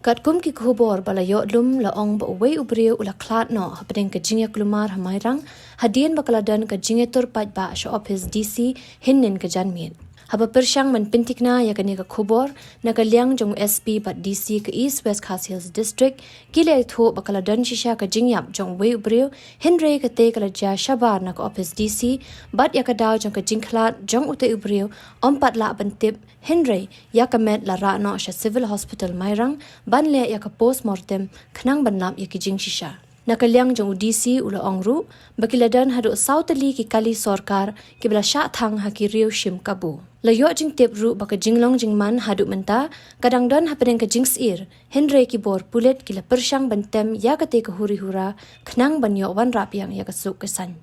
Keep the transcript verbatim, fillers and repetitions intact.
Katkum ki khubor ba la ïoh lum la ong ba uwei u briew u la khlad noh hapdeng ka jingïaklumar ha Mairang, hadien ba ka la don ka jingïatur paidbah sha ophis D C hynnin ka janmiet. Haba pyrshang ban pynthikna ïa kane ka khubor na ka liang jong u S P bad D C ka East West Khasi Hills District, ki la ïathuh ba ka la don shisha ka jingïap jong uwei u briew, hynrei kata ka la jia shabar na ka ophis D C, bad ïa ka daw jong ka jingkhlad jong utei u briew ym pat lah ban tip, hynrei ïa ka met la rah noh sha Civil Hospital Mairang ban leh ïa ka postmortem khnang ban lap ïa ki jingshisha. Na ka liang jong u D C u la ong ruh ba ki la don haduh saw tylli ki kali sorkar kiba la shah thang ha ki riew shim kabu. La ïoh jingtip ruh ba ka jinglong jingman haduh mynta ka dang don hapdeng ka jingsyier, hynrei ki bor pulit ki la pyrshang ban tem ïa kata ka huri hura khnang ban ïoh wanrah biang ïa ka suk ka saiñ.